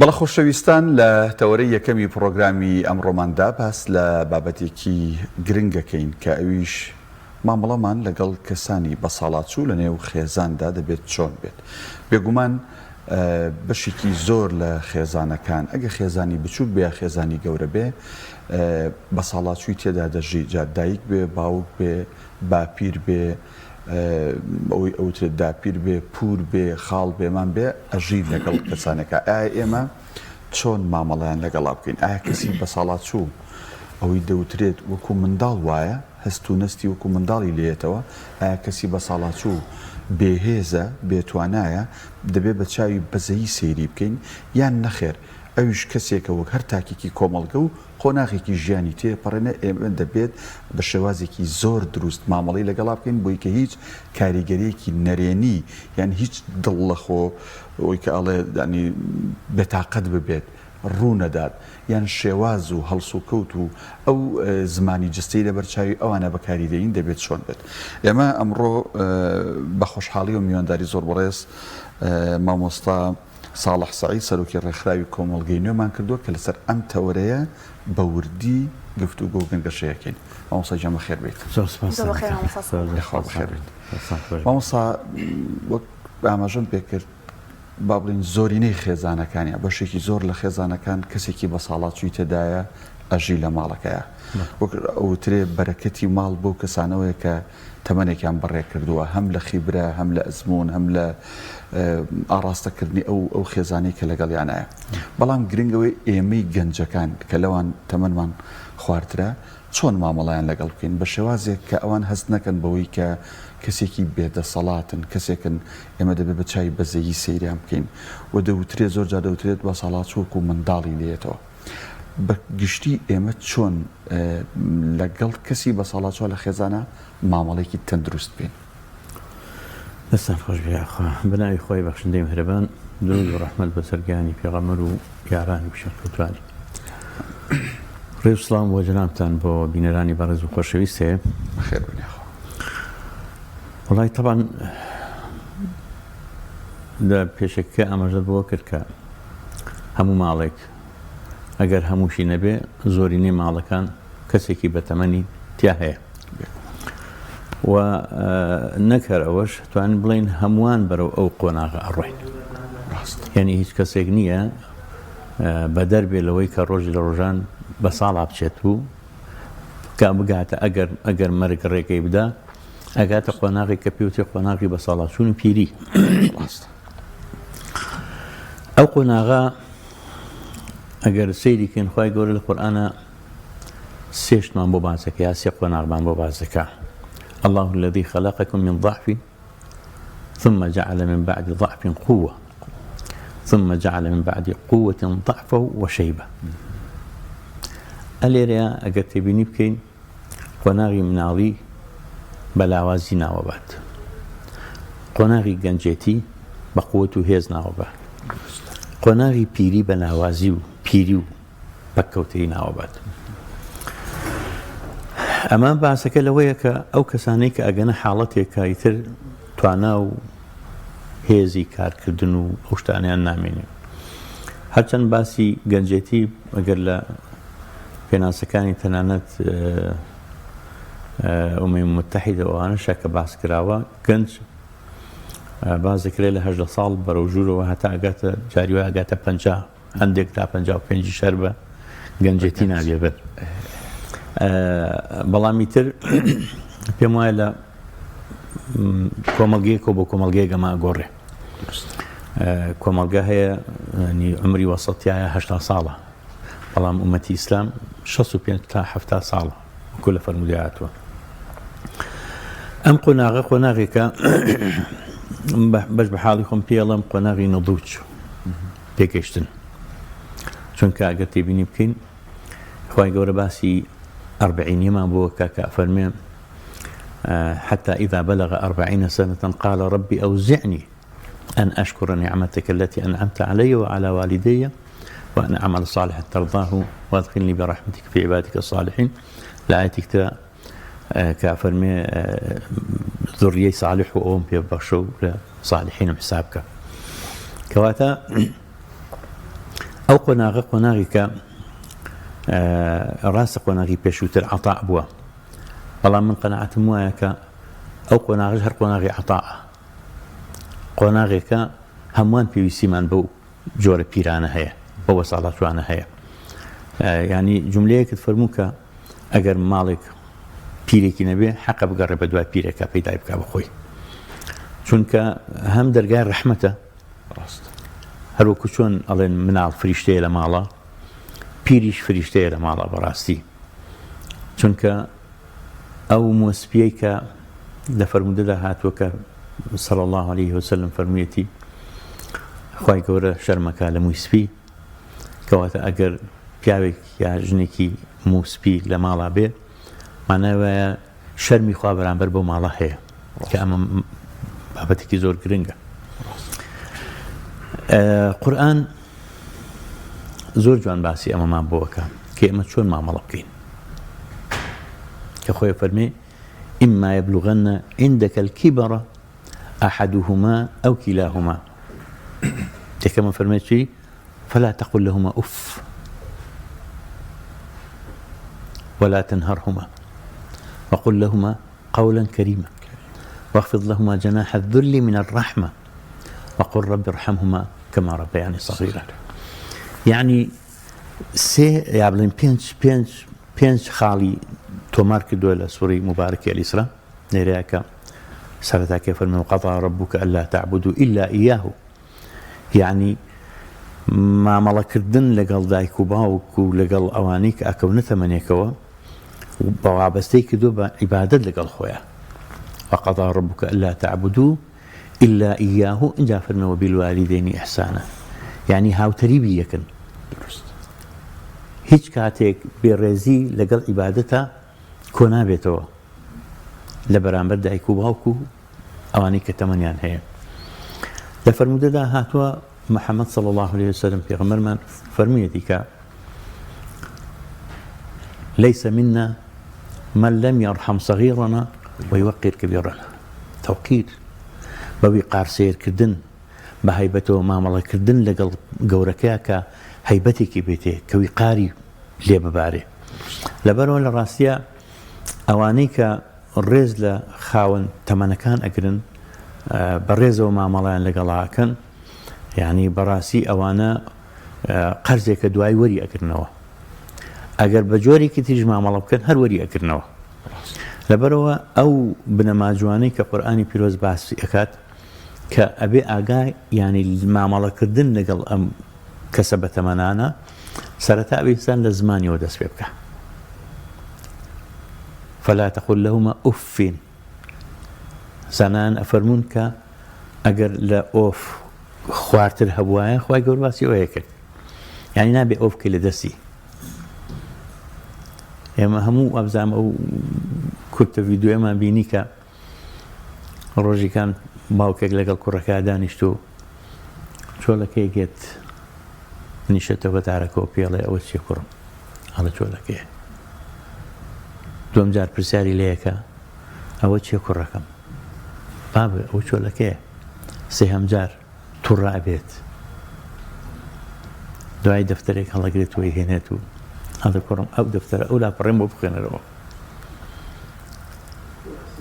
بەڵێ خۆشەویستان لە تەوەرەی یەکەمی پڕۆگرامی ئەمڕۆماندا باس لە بابەتێکی گرنگ ئەکەین کە ئەویش مامەڵەمان لەگەڵ کەسانی بەساڵاچوو لە نێو خێزاندا دەبێت چۆن بێت. بێگومان بەشێکی زۆر لە خێزانەکان ئەگە خێزانی بچووک بێ یا خێزانی گەورە بێ بەساڵاچووی تێدا دەژی جا دایک بێ باوک بێ باپیر بێ ئەوەی ئەوترێت داپیر بێ، پوور بێ، خاڵ بێ، مام بێ ئەژی لەگەڵ کەسانێکا ئایا ئێمە چۆن مامەڵەیان لەگەڵا بکەین؟ ئایا کەسی بەساڵاچوو ئەوەی دەوترێت وەکو منداڵ وایە؟ هەست و نەستی وەکو منداڵی لێیەتەوە؟ ئایا کەسی بەساڵاچوو بێهێزە، بێتوانایە، دەبێ بە چاوی بەزەیی سەیری بکەین؟ یان نەخێر ئەویش کەسێکە وەک هەر تاکێکی کۆمەڵگە و قۆناغێکی ژیانی تێپەڕێنێ ئێمە دەبێت بە شێوازێکی زۆر دروست مامەڵەی لەگەڵا بکەین بۆی کە هیچ کاریگەریەکی نەرێنی یان هیچ دڵ لەخۆ ئەوەی کە ئەڵێ یانی بێتاقەت ببێت ڕوونەدات یان شێواز و هەڵسوکەوت و ئەو زمانی جستەی لەبەر چاوی ئەوانە بەکاری دێین دەبێت چۆن بێت ئێمە ئەمڕۆ بە خۆشحاڵی و میوانداری زۆر بەڕێز مامۆستا ساڵح سەعید سەرۆکی ڕێکخراوی کۆمەڵگەی نوێمان کردووە کە لەسەر ئەم تەوەرەیە بە وردی گفتوگۆ و گەنگەشەی ئەکەین. مامۆستا گیان بەخێر بێیت. زۆر سپاس زۆر بەخێر مامۆستا ساڵح. یاخوا بەخێر بێیت. مامۆستا وەک ئاماژەم پێکرد با بڵێین زۆرینەی خێزانەکان یا بەشێکی زۆر لە خێزانەکان کەسێکی بەساڵاچووی تێدایە ئەژی لە ماڵەکەیا. وەک ئەوترێ بەرەکەتی ماڵ بەو کەسانەوەیە کە تەمەنێکیان بەڕێ کردووە هەم لە خیبرە هەم لە ئەزموون هەم لە ئاڕاستەکردنی ئەو ئەو خێزانەی کە لەگەڵیانایە بەڵام گرنگ ئەوەی ئێمەی گەنجەکان کە لەوان تەمەنمان خوارترە چۆن مامەڵەیان لەگەڵ بکەین بە شێوازێک کە ئەوان هەست نەکەن بەوەی کە کەسێکی بێدەسەڵاتن کەسێکن ئێمە دەبێت بە چاوی بەزەیی سەیریان بکەین و دەوترێت زۆر جار دەوترێت بەساڵاچوو وەکو منداڵی لێیەتەوە. بە گشتی ئێمە چۆن لەگەڵ کەسی بەساڵاچوە لە خێزانا مامەڵەیەکی تەندروست بکەین؟ دەستتان خۆش بێ یاخوا. بەناوی خوای بەخشندەی میهرەبان درود و ڕەحمەت بەسەر گیانی پێغەمبەر و یارانی و شەرکەوتوانی. ڕێز و سڵاوم بۆ جەنابتان بۆ بینەرانی بەڕێز و خۆشەویست هەیە. بەخێر بن یاخوا. وەڵای تەبعەن لە پێشەکیەکە ئاماژەت بەوە کرد کە هەموو ماڵێک ئەگەر هەمووشی نەبێ زۆرینەی ماڵەکان کەسێکی بەتەمەنی تیا هەیە و نەک هەر ئەوەش توانین بڵێین هەمووان بەرەو ئەو قۆناغە ئەڕۆین یعنی هیچ کەسێک نییە بەدەر بێ لەوەی کە ڕۆژی لە ڕۆژان بە ساڵا بچێت و کە بگاتە ئەگەر ئەگەر مەرگ ڕێگەی بدا ئەگاتە قۆناغی کە پێوتێ قۆناغی بە ساڵاچوون پیری ڕاست ئەو قۆناغە ئەگەر سەیری کەین خوای گەورە لە قورئانا سێ شتمان بۆ باس دەکا یا سێ قۆناغمان بۆ باس دەکا الله الذي خلقكم من ضعف ثم جعل من بعد ضعف قوة ثم جعل من بعد قوة ضعفه وشيبة ئەلێرەیە ئەگەر تێبینی بکەین قۆناغی مناڵی بە لاوازی ناوەبات، قۆناغی گەنجێتی بە قوت و هێز ناوەبات، قۆناغی پیری بە لاوازی و پیری و پەککەوتەیی ناوەبات. ئەمە باسەکە لەوەیە کە ئەو کەسانەی کە ئەگەنە حاڵەتێک کە ئیتر توانا و هێزی کارکردن و ئەو شتانیان نامێنێ. هەرچەند باسی گەنجێتی ئەگەر لە پێناسەکانی تەنانەت ئومەی متحیدە ئەوانەشە کە باس کراوە گەنج باز دەکرێت لە هەژدە ساڵ بەرەو ژوورەوە هەتا ئەگاتە جاری وای ئەگاتە پەنجا هەندێک تا 55 شەر بە گەنجێتی نابێ بن بەڵامی تر پێم وایە لە کۆمەڵگەیەکەوە بۆ کۆمەڵگەیەک ئەمە ئەگۆڕێ کۆمەڵگە هەیە عمری وەسەتیایە هەشتا ساڵە بەڵام ئومەتی ئیسلام 65 تا هەفتا ساڵە وەکو لە فەرموودەی هاتووە ئەم قۆناغە قۆناغێکە بەش بە حاڵی خۆم پێڵم قۆناغی نەدوچ پێگەشتن چونکە ئەگەر تێبینی بکەین خوای گەورە باسی ئەربعینیەمان بۆ کە کە فەرمێ حتى إذا بلغ أربعين سنة قال ربي أوزعني أن أشكر نعمتك التي أنعمت علي وعلى والدي وأن أعمل صالحا ترضاه وأدخلني برحمتك في عبادك الصالحين لە ئایەتێک ترا کە فەرمێ ذریەی صالح و ئەوم پێ ببەخشە و لە صالحینم حساب بکە کەواتە. ئەو قۆناغە قۆناغێکە ڕاستە قۆناغی پێشووتر عەتا بووە، بەڵام من قەناعەتم وایە کە ئەو قۆناغەش هەر قۆناغی عەتاءە، قۆناغێکە هەمووان پێویستیمان بەو جۆرە پیرانە هەیە، بەو بەساڵاچووانە هەیە. یانی جوملەیەکت فەرموو کە ئەگەر ماڵێک پیرێکی نەبێ حەقە بگەڕێ بە دوای پیرێکا پەیدای بکا بە خۆی، چونکە هەم دەرگای ڕەحمەتە، ڕاستە. هەروەکو چۆن ئەڵێن مناڵ فریشتەیە لە ماڵا، پیریش فریشتەیە لە ماڵا بەڕاستی، چونکە ئەو مووە سپیەی کە لە فەرموودەدا هاتووە کە صلی اللە علیه وسلم فەرموویەتی خوای گەورە شەرمەکا لە مووی سپی، کەواتە ئەگەر پیاوێک یا ژنێکی موو سپی لە ماڵا بێ مانای وایە شەرمی خوا بەرامبەر بەو ماڵە هەیە کە ئەمە بابەتێکی زۆر گرنگە. قورئان زۆر جوان باسی ئەمەمان بۆ ئەکا کە ئێمە چۆن مامەڵە بکەین کە خۆی فەرمێ إما يبلغن عندك الكبر أحدهما أو كلاهما یەکەمە فەرمێ چی فلا تقل لهما أف ولا تنهرهما وقل لهما قولا كريما واخفض لهما جناح الذل من الرحمة وقل رب ارحمهما كما ربياني صغيرا. یەعنی سێ یا بڵێین پێنج پێنج پێنج خاڵی تۆمار کردووە لە سوڕی موبارەکی ئەلیسرا لێرەیە کە سەرەتاکەی فەرمی وقضى ربك ألا تعبدوا إلا إياه یەعنی مامەڵەکردن لەگەڵ دایک و باوک و لەگەڵ ئەوانەی کە ئەکەونە تەمەنێکەوە بە وابەستەی کردووە بە عیبادەت لەگەڵ خۆیان وقضى ربك ألا تعبدوا إلا إياه ئینجا فەرمی وبالوالدين إحسانا یعنی هاوتەریبی یەکن دروست هیچ کاتێک بێڕێزی لەگەڵ عیبادەتە کۆ نابێتەوە لە بەرامبەر دایک و باوک و ئەوانەی کە تەمەنیان هەیە. لە فەرموودەدا هاتووە محەممەد صلی اللە علیه وسلم پێغەمبەرمان فەرموویەتی کە ليس منا من لم يرحم صغيرنا ويوقر كبيرنا توقیر بە ویقار سەیرکردن بە هەیبەتەوە مامەڵەکردن لەگەڵ گەورەکەیا کە هەیبەتێکی بێتێ کە ویقاری لێ ببارێ لەبەرەوە لە ڕاستیە ئەوانەی کە ڕێز لە خاوەن تەمەنەکان ئەگرن بە ڕێزەوە مامەڵەیان لەگەڵا ئەکەن یعنی بەڕاستی ئەوانە قەرزێکە دوای وەری ئەگرنەوە ئەگەر بە جۆرێکی تریش مامەڵە بکەن هەر وەری ئەگرنەوە لەبەرەوە ئەو بنەما جوانەی کە قورئانی پیرۆز باسی ئەکات کە ئەبێ ئاگا یعنی مامەڵەکردن لەگەڵ ئەم کەسە بەتەمەنانە سەرەتا ئەبێ ئینسان لە زمانیەوە دەست پێ بکا فلا تقل لهما اف زانایان ئەفەرموون کە ئەگەر لە ئۆف خوارتر هەبوایە خوای گەورە باسی ئەوەیە کرد یعنی نابێ ئۆف بکەی لە دەستی ئێمە هەموو ئەبزانم ئەو کورتە ڤیدیۆیەمان بینی کە ڕۆژیکان باوکێک لەگەڵ کوڕەکە دانیشت و چۆلەکەی گێت نیشتە بە دارەکەەوە پێڵێ ئەوە چیە کوڕم ئەڵێ چۆلەکەیە دوم جار پرسیاری لەیەکە ئەوە چیە کوڕەکەم بابێ ئەو چۆلەکەیە سێهەم جار توڕە ئەبێت دوای دەفتەرێک هەڵەگرێت و ئەیهێنێت و ئەڵێ کوڕم ئەو دەفتەرە ئەو لاپەڕێم بۆ بخوێنەرەوە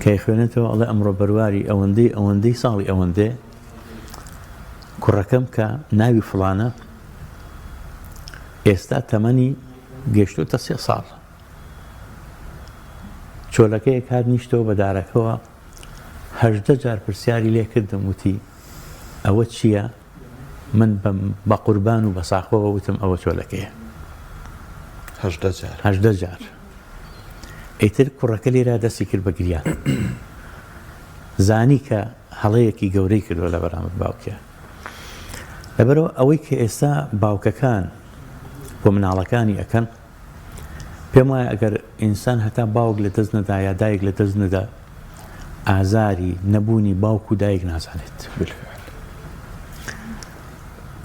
کە خوێنێتەوە ئەڵێ ئەمڕۆ بەرواری ئەوەندەی ئەوەندەی ساڵی ئەوەندێ کوڕەکەم کە ناوی فڵانە ئێستا تەمەنی گەشتۆتە سێ ساڵ چۆلەکەیەک هات نیشتەوە بە دارەکەوە 18 جار پرسیاری لێ کردم وتی ئەوە چییە؟ من بە قوربان و بە ساقەوە وتم ئەوە چۆلەکەیە. 18 جار. 18 جار. ئیتر کوڕەکە لێرا دەستی کرد بە گریان. زانی کە هەڵەیەکی گەورەی کردووە لە بەرامبەر باوکیا. لەبەرەوە ئەوەی کە ئێستا باوکەکان بۆ مناڵەکانی ئەکەن پێم وایە ئەگەر ئینسان هەتا باوک لە دەست نەدا یا دایک لە دەست نەدا ئازاری نەبوونی باوک و دایک نازانێت. بالفعل.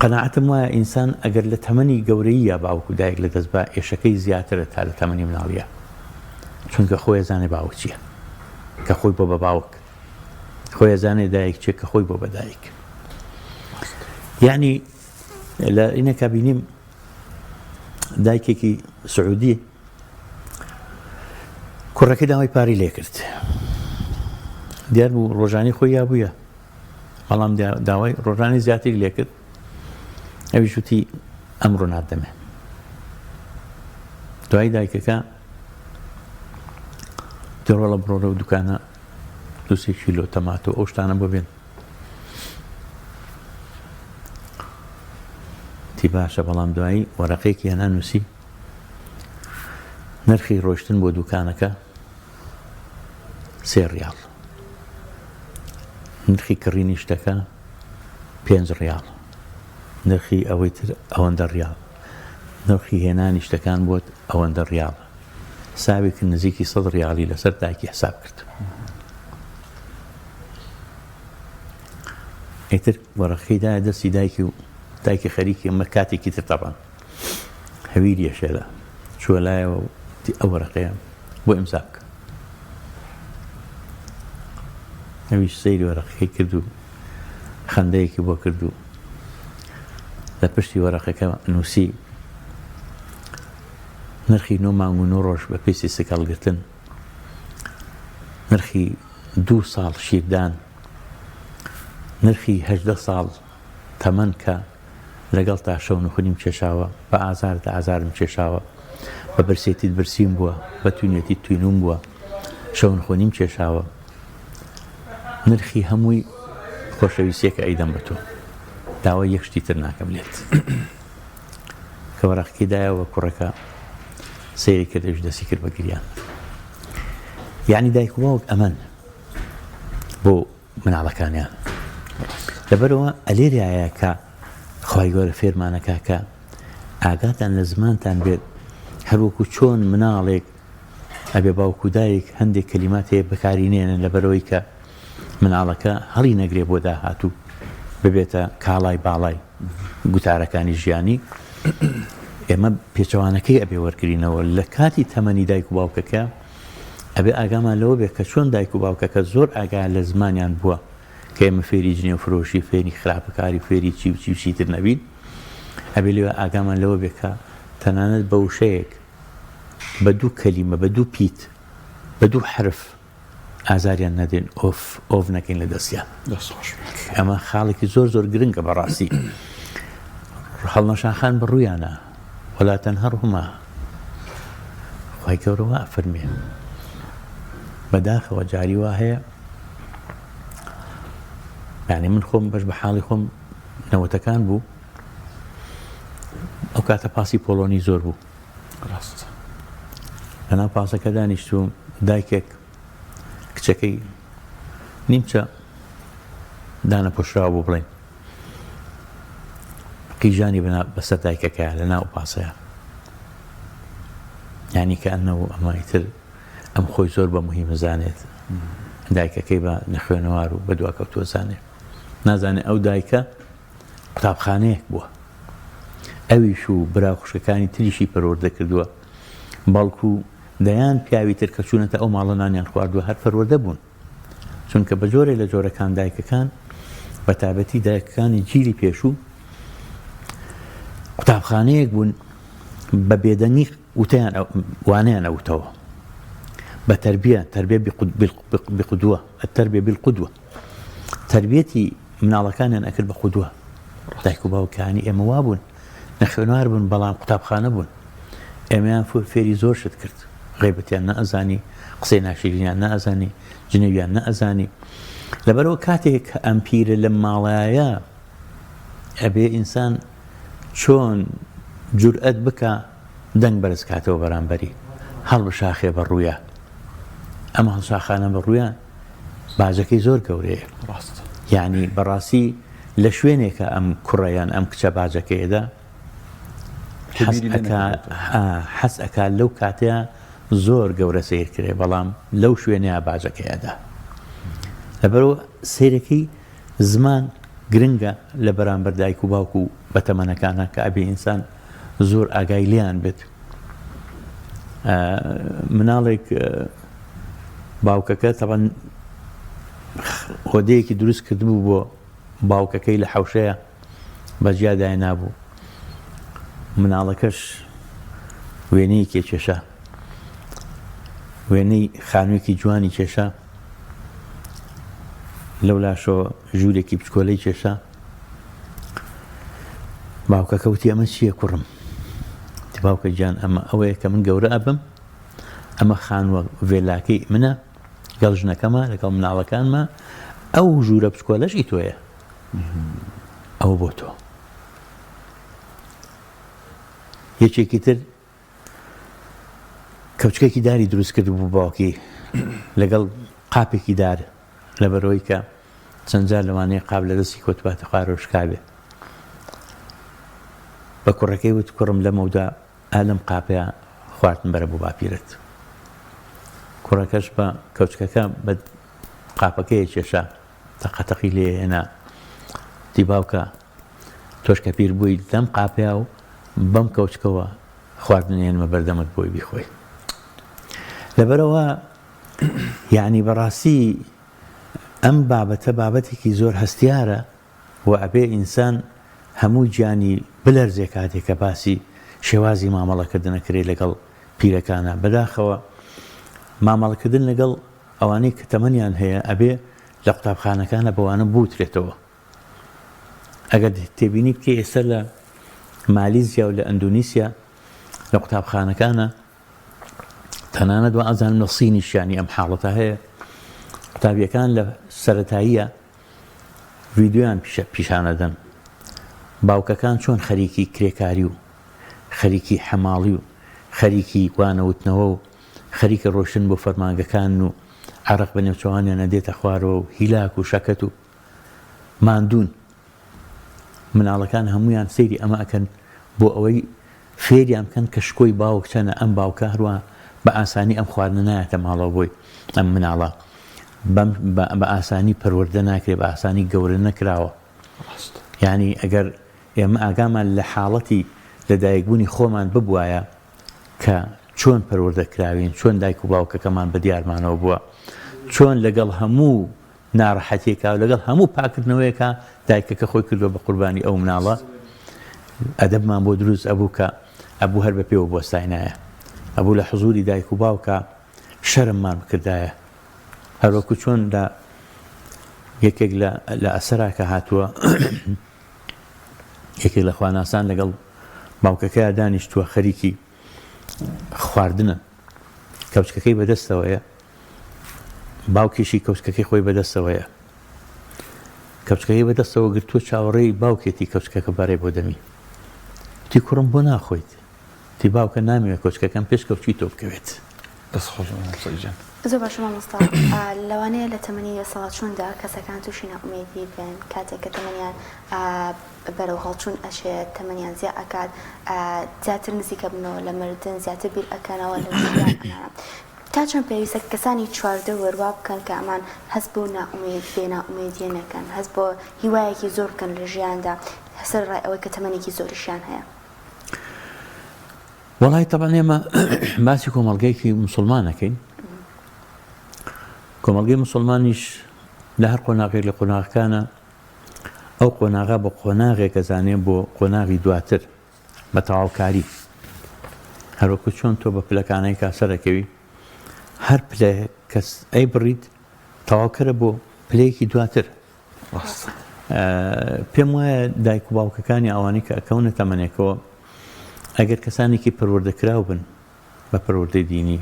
قەناعەتم وایە ئینسان ئەگەر لە تەمەنی گەورەییا باوک و دایک لە دەست با ئێشەکەی زیاترە تا لە تەمەنی مناڵییا چونکە خۆی ئەزانێ باوک چییە کە خۆی بۆ بە باوک خۆی ئەزانێ دایک چییە کە خۆی بۆ بە دایک یعنی لە ئینەکە بینیم دایکێکی سعودی کوڕەکەی داوای پارەی لێ کرد دیار بوو ڕۆژانی خۆی یابووە بەڵام داوای ڕۆژانی زیاتری لێ کرد ئەویش وتی ئەمڕۆ ناتدەمێ دوای دایکەکە دەڕۆڵە بڕۆرە و دوکانە دوسێ کیلۆ تەماتۆ ئەو شتانە بۆ بێن تی باشە بەڵام دوایی وەرەقەیەکی هێنا نووسی نرخی ڕۆشتن بۆ دوکانەکە سێ ڕیاڵ نرخی کڕینی شتەکە پێنج ڕیاڵ نرخی ئەوەی تر ئەوەندە ڕیاڵ نرخی هێنانی شتەکان بۆت ئەوەندە ڕیاڵ حسابی کرد نزیکی سەد ڕیاڵی لەسەر دایکی حساب کرد ئیتر وەرەقەکەی دایە دەستی دایکی و دایکی خەریکی ئەمە کاتێکی تر تەبان هەویری ئەشێرا چووە لایەوە و وتی ئەو وەرەقەیە بۆ ئیمزا بکە ئەویش سەیری وەرەقەکەی کرد و خەندەیەکی بۆ کرد و لە پشتی وەرەقەکە نووسی نرخی نۆ مانگ و نۆ ڕۆژ بە پێستی سک هەڵگرتن نرخی دوو ساڵ شیردان نرخی 18 ساڵ تەمەن کە لەگەڵتا شەونخونیم کێشاوە، بە ئازارت ئازارم کێشاوە، بە برسێتیت برسیم بووە، بە تونێتیت تینووم بووە، شەونخونیم کێشاوە، نرخی هەمووی خۆشەویستیەکە ئەیدەم بە تۆ، داوای یەک شتی تر ناکەم لێت. کە وەرەقەکەی دایەوە کوڕەکە سەیری کرد ئەویش دەستی کرد بە گریان. یعنی دایک و باوک ئەمەن بۆ مناڵەکانیان لەبەرئەوە ئەلێرایە کە خوای گەورە فێرمانەکا کە ئاگاتان لە زمانتان بێت هەروەکو چۆن مناڵێک ئەبێ باوک و دایک هەندێک کەلیمات هەیە بەکاری نێنن لەبەرەوەی کە مناڵەکە هەڵی نەگرێ بۆ داهاتوو ببێتە کاڵای باڵای گوتارەکانی ژیانی ئێمە پێچەوانەکەی ئەبێ وەرگرینەوە لە کاتی تەمەنی دایک و باوکەکە ئەبێ ئاگامان لەوە بێت کە چۆن دایک و باوکەکە زۆر ئاگایان لە زمانیان بووە کە ئێمە فێری جنێو فرۆشی فێری خراپەکاری فێری چی و چی و چی تر نەبین ئەبێ لێوە ئاگامان لەوە بێت کە تەنانەت بە وشەیەک بە دوو کەلیمە بە دوو پیت بە دوو حرف ئازاریان نەدەین ئۆف ئۆف نەکەین لە دەستیان دەست خۆش بێت. ئەمە خاڵێکی زۆر زۆر گرنگە بەڕاستی هەڵنەشاخان بە ڕوویانە ولا تنهرهما خوای گەورە وا ئەفەرمێ بەداخەوە جاری وا هەیە یعنی من خۆم بەش بە حاڵی خۆم نەوەتەکان بوو ئەو کاتە پاسی پۆڵۆنی زۆر بوو ڕاست لەناو پاسەکە دانیشتوم دایکێک کچەکەی نیمچە دانەپۆشراو بوو بڵێن قیژانی بەسەر دایکەکەیا لە ناو پاسەیە یعنی کە ئەنەوە ئەمە ئیتر ئەم خۆی زۆر بە مهیم زانێت دایکەکەی بە نەخوێنەوار و بە دواکەوتووە زانێت نازانێت ئەو دایکە قوتابخانەیەک بووە ئەویش و برا خوشکەکانی تریشی پەروەردە کردووە بەڵکو دەیان پیاوی تر کە چوونەتە ئەو ماڵە نانیان خواردووە هەر پەروەردە بوون چونکە بە جۆرێ لە جۆرەکان دایکەکان بە تابەتی دایکەکانی جیلی پێشوو قوتابخانەیەک بوون بە بێدەنگی وتیان وانیان ئەوتەوە بە تربیە تربیە بقدوە التربیە بالقدوە تربیەتی مناڵەکانیان ئەکرد بە قودوە دایک و باوکانی ئێمە وابوون نەخوێنوار بوون بەڵام قوتابخانە بوون ئێمەیان فێری زۆر شت کرد غیبەتیان نەئەزانی قسەی ناشرینیان نەئەزانی جنێویان نەئەزانی لەبەرەوە کاتێک کە ئەم پیرە لەم ماڵایە ئەبێ ئینسان چۆن جورئەت بکە دەنگ بەرز کاتەوە بەرامبەری هەڵبشاخێ بە ڕوویە ئەم هەڵشاخانە بە ڕوویان باجەکەی زۆر گەورەیە ڕاستە. یانی بەڕاستی لە شوێنێکە ئەم کوڕە یان ئەم کچە باجەکەیەدا حەز ئەکا حەز ئەکا لەو کاتەیە زۆر گەورە سیر کرێ بەڵام لەو شوێنەیە باجەکەیەدا لەبەرەوە سیرەکەی زمان گرنگە لە بەرامبەر دایک و باوک و بەتەمەنەکانە کە ئەبێ ئینسان زۆر ئاگای لیان بێت مناڵێک باوکەکە تەبەن هۆدەیەکی دروست کردبوو بۆ باوکەکەی لە حەوشەیە بەجیا داینابوو مناڵەکەش وێنەیەکی کێشا، وێنەی خانوویەکی جوانی کێشا، لەولاشەوە ژوورێکی بچکۆلەی کێشا. باوکەکە وتی ئەمە چییە کوڕم؟ وتی باوکە گیان ئەمە ئەوەیە کە من گەورە ئەبم، ئەمە خانووە ڤێلاکەی منە لەگەڵ ژنەکەمە لەگەڵ مناڵەکانمە، ئەو ژوورە بچکۆلەش ئی تۆیە، ئەوە بۆ تۆ. یەکێکی تر کەوچکێکی داری دروست کرد بوو باوکی لەگەڵ قاپێکی دار لەبەرەوەی کە چەند جار لەوانەیە قاپ لە دەستی کۆتباتە خوارەوە شکابێ بە کوڕەکەی وت کوڕم لەمەودا ئالم قاپەیە خواردن بەرە بۆ باپیرت کوڕەکەش بە کەوچکەکە بە قاپەکەی کێشا تەقەتەقی لێ هێنا دی باوکە تۆش کە پیر بووی لەم قاپەیا و بەم کەوچکەوە خواردن هێنمە بەردەمت بۆی بیخۆی. لەبەرئەوە یعنی بەڕاستی ئەم بابەتە بابەتێکی زۆر هەستیارە و ئەبێ ئینسان هەموو گیانی بلەرزێ کاتێک کە باسی شێوازی مامەڵەکردن ئەکرێ لەگەڵ پیرەکانە. بەداخەوە مامەڵەکردن لەگەڵ ئەوانەی کە تەمەنیان هەیە ئەبێ لە قوتابخانەکانە بەوانە بوترێتەوە. ئەگەر تێبینی بکەی ئێستا لە مالیزیا و لە ئەندونیسیا لە قوتابخانەکانە تەنانەت وا ئەزانم لە سینیش یانی ئەم حاڵەتە هەیە قوتابیەکان لە سەتاییە ڤیددیویان پیشانەدەن باوکەکان چۆن خەریکی کرێکاری و خەریکی حەماڵی و خەریکی وانەوتنەوە و خەریکە ڕۆشتن بۆ فەرمانگەکان و عرق بە نێوچەوانیانە دێتە خوارەوە و هیلاک و شەکەت و ماندوون مناڵەکان هەموویان سەیری ئەمە ئەکەن بۆ ئەوەی فێریان بکەن کە شکۆی باوک چەنە ئەم باوکە هەروە بە ئاسانی ئەم خواردنە نایەتە ماڵەوە بۆی ئەم مناڵە بەم بە ئاسانی پەروەردە ناکرێ بە ئاسانی گەورە نەکراوە یعنی ئەگەر ئێمە ئاگامان لە حاڵەتی لەدایکبوونی خۆمان ببوایە کە چۆن پەروەردە کراوین چۆن دایک و باوکەکەمان بە دیارمانەوە بووە چۆن لەگەڵ هەموو ناڕەحەتیەکا و لەگەڵ هەموو پاکردنەوەیەکا دایکەکە خۆی کردوە بە قوربانی ئەو مناڵە ئەدەبمان بۆ دروست ئەبوو کە ئەبوو هەر بە پێوە بوەستاینایە ئەبوو لە حزوری دایک و باوکا شەرممان بکردایە هەروەکو چۆن لە یەکێک لە لە ئەسەرا کە هاتووە یەکێک لە خواناسان لەگەڵ باوکەکەیا دانیشتووە خەریکی خواردنە کەوچکەکەی بەدەستەوەیە باوکیشی کەوچکەکەی خۆی بەدەستەوەیە. کەوچکەکەی بەدەستەوە گرتووە چاوەڕێی باوکێتی کەوچکەکە بەرێ بۆ دەمی. وتی کوڕم بۆ ناخۆیت؟ وتی باوکە نامەوێ کەوچکەکەم پێش کەوچکی تۆ بکەوێت. دەست خۆش مامۆستا گیان. زۆر باشە مامۆستا لەوانەیە لە تەمەنی بەساڵاچووندا کەسەکان تووشی نائومێدی بن کاتێک کە تەمەنیان بەرەو هەڵچوون ئەچێت تەمەنیان زیا ئەکات زیاتر نزیکەبنەوە لە مردن زیاتر بیر ئەکەنەوە لە ژیان ئەمانە تا چەند پێویستە کەسانی چواردەور وا بکەن کە ئەمان هەست بەو نائومێد بێ نائومێدیە نەکەن، هەست بە هیوایەکی زۆر بکەن لە ژیاندا سەرەڕای ئەوەی کە تەمەنێکی زۆریشیان هەیە؟ وەڵای تەبعەن ئێمە باسی کۆمەڵگەیەکی موسڵمان ئەکەین، کۆمەڵگەی موسڵمانیش لە هەر قۆناغێک لە قۆناغەکانە ئەو قۆناغە بە قۆناغێک ئەزانێ بۆ قۆناغی دواتر بە تەواوکاری هەروەکو چۆن تۆ بە پلەکانەی کا سەرەکەوی هەر پلەیەک کەس ئەی بڕیت تەواوکەرە بۆ پلەیەکی دواتر پێم وایە دایک و باوکەکانی ئەوانەی کە ئەکەونە تەمەنێکەوە ئەگەر کەسانێکی پەروەردەکراو بن بە پەروەردەی دینی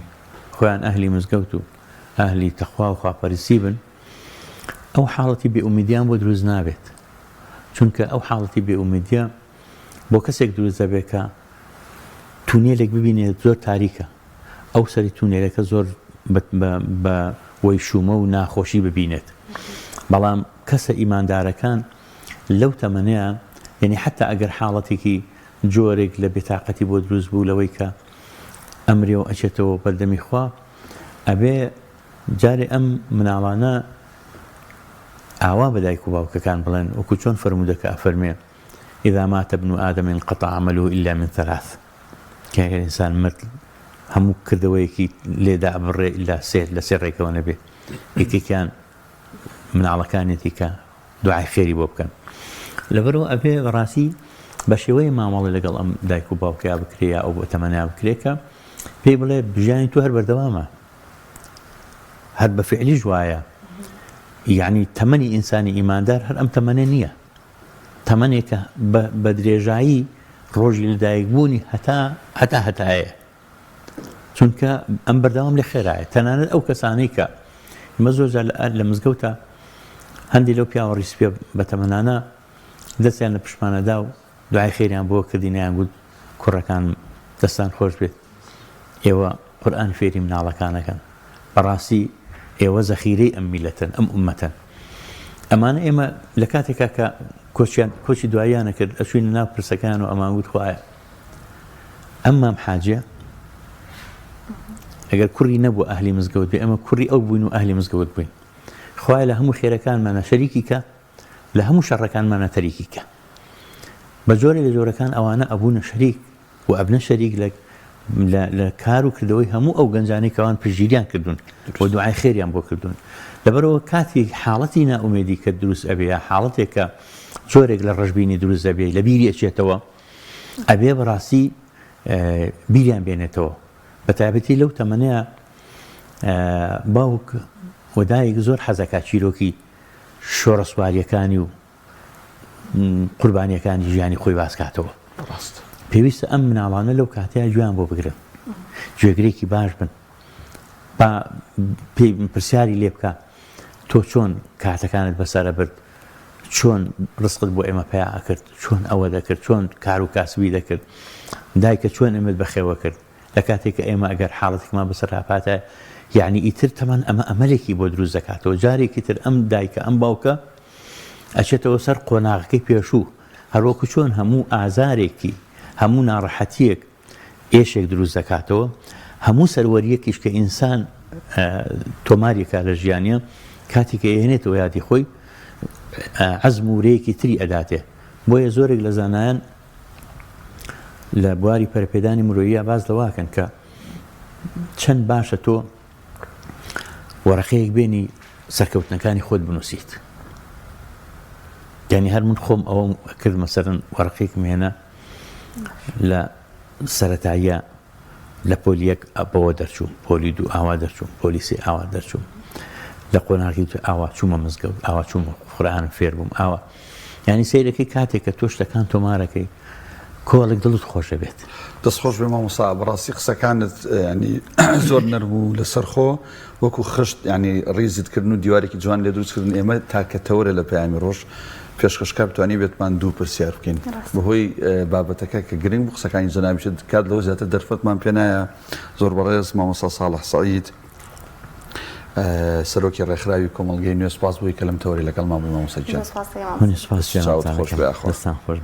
خۆیان ئەهلی مزگەوت و ئەهلی تەخوا و خواپەرستی بن ئەو حاڵەتی بێئومیدیان بۆ دروست نابێت چونکە ئەو حاڵەتی بێئومیدیە بۆ کەسێک دروست دەبێت کە تونێلێک ببینێت زۆر تاریکە ئەو سەری تونێلەکە زۆر بە وەیشومە و ناخۆشی ببینێت بەڵام کەسە ئیماندارەکان لەو تەمەنەیە یعنی حتا ئەگەر حاڵەتێکی جۆرێک لە بێتاقەتی بۆ دروست بوو لەوەی کە ئەمرێ و ئەچێتەوە بەردەمی خوا ئەبێ جارێ ئەم مناڵانە ئاوا بە دایک و باوکەکان بڵێن وەکو چۆن فەرموودەکە ئەفەرمێ اذا مات ابن آدم انقطع عمله الا من ثلاث کە ئەگەر ئینسان مرد هەموو کردەوەیەکی لێدا ئەبڕێ ئیلا سێ لە سێ ڕێگەوە نەبێ یەکێکیان مناڵەکانێتی کە دوعای خێری بۆ بکەن لەبەرەوە ئەبێ بەڕاستی. بە شێوەیە مامەڵە لەگەڵ ئەم دایک و باوکیا بکرێ یا ئەو بۆ تەمەنیا بکرێ کە پێی بڵێ ژیانی تۆ هەر بەردەوامە هەر بە فعلیش وایە یعنی تەمەنی ئینسانی ئیماندار هەر ئەم تەمەنە نییە تەمەنێکە بە درێژایی ڕۆژی لەدایکبوونی هەتا هەتا هەتایە چونکە ئەم بەردەوام لە خێرایە تەنانەت ئەو کەسانەی کە ئمە زۆر جار لە مزگەوتە هەندی لەو پیاوە ڕیسپێ بەتەمەنانە دەستیان لە پشمانەدا و دوعای خێریان بۆ کردین یان گوت کوڕەکان دەستان خۆش بێت ئێوە قورئان فێری مناڵەکانەکەن بەڕاستی ئێوە زەخیرەی ئەم میلەتەن ئەم ئومەتەن ئەمانە ئێمە لە کاتێکا کە کۆچیان کۆچی دواییانە کرد ئەچوینە ناو پرسەکان و ئەمان گوت خوایە ئەم مام حاجە ئەگەر کوڕی نەبوو ئەهلی مزگەوت بێ ئەمە کوڕی ئەو بووین و ئەهلی مزگەوت بووین خوایە لە هەموو خێرەکانمانە شەریکی کە لە هەموو شەڕەکانمانە تەریکی کە. بە جۆرێ لە جۆرەکان ئەوانە ئەبوونە شەریک و ئەبنە شەریک لە لە کار و کردەوەی هەموو ئەو گەنجانەی کەوان پشتگیریان کردوون و دوعای خێریان بۆ کردوون. لەبەرئەوە کاتی حاڵەتی نائومێدی کە دروست ئەبێ یا حاڵەتێک کە جۆرێک لە ڕەشبینی دروست ئەبێ لە بیری ئەچێتەوە ئەبێ بەڕاستی بیریان بێنێتەوە بە تایبەتی لەو تەمەنەیە باوک و دایک زۆر حەزەکا چیرۆکی شۆڕەسواریەکانی و قوربانیەکانی ژیانی خۆی باس کاتەوە. ڕاستە. پێویستە ئەم مناڵانە لەو کاتەیە گوێیان بۆ بگرن، گوێگرێکی باش بن، با پێی پرسیاری لێ بکە تۆ چۆن کاتەکانت بەسەرە برد، چۆن ڕزقت بۆ ئێمە پەیا ئەکرد، چۆن ئەوە دەکرد، چۆن کار و کاسبی دەکرد، دایکە چۆن ئێمەت بەخێوە کرد. لە کاتێک کە ئێمە ئەگەر حاڵەتێکمان بەسەر هاپاتە یعنی ئیتر تەمان ئەمە ئەمەلێکی بۆ دروست دەکاتەوە جارێکی تر ئەم دایکە ئەم باوکە ئەچێتەوە سەر قۆناغەکەی پێشوو هەروەکو چۆن هەموو ئازارێکی هەموو ناڕەحەتیەک ئێشێک دروست دەکاتەوە هەموو سەروەریەکیش کە ئینسان تۆماریەکە لە ژیانە کاتێک کە ئێنێتەوە یادی خۆی عەزم و ورەیەکی تری ئەداتێ بۆیە زۆرێک لە زانایان لە بواری پەرەپێدانی مرۆییە باس لەوەکەن کە چەند باشە تۆ وەرەقەیەک بێنی سەرکەوتنەکانی خۆت بنووسیت یعنی هەر من خۆم ئەوەم کرد مەسەرن وەرەقەیەکم هێنا لە سەتاییە لە پۆلی یەک بەوە دەرچووم، پۆلی دوو ئاوا دەرچووم، پۆلی سێ ئاوا دەرچووم، لە قۆناغی تر ئاوا چوومە مزگەوت، ئاوا چوومە قورئانم فێر بووم، ئاوا. یانی سەیرەکەی کاتێک کە تۆ شتەکان تۆمارەکەی کۆڵێک دڵت خۆش دەبێت. دەست خۆش بێ مامۆستا بەڕاستی قسەکانت ینی زۆر نەرم و لەسەرخۆ وەکو خشت ینی ڕیزت کردن و دیوارێکی جوان لێ دروست کردن ئێمە تاکە تەوەرە لە پەیامی ڕۆژ پێشکەشکار توانی بێتمان دوو پرسیار بکەین بەهۆی بابەتەکە کە گرنگ بوو قسەکانی جەنابیشت کات لەوە زیاتر دەرفەتمان پێ نایە زۆر بەڕێز مامۆستا ساڵح سەعید سەرۆکی ڕێکخراوی کۆمەڵگەی نوێ سپاس بووی کە لەم تەوەری لەگەڵمان بووی مامۆستا گیان. منیش سپاس چاوت خۆش بێ ئاخۆ. دەستان خۆش بێ.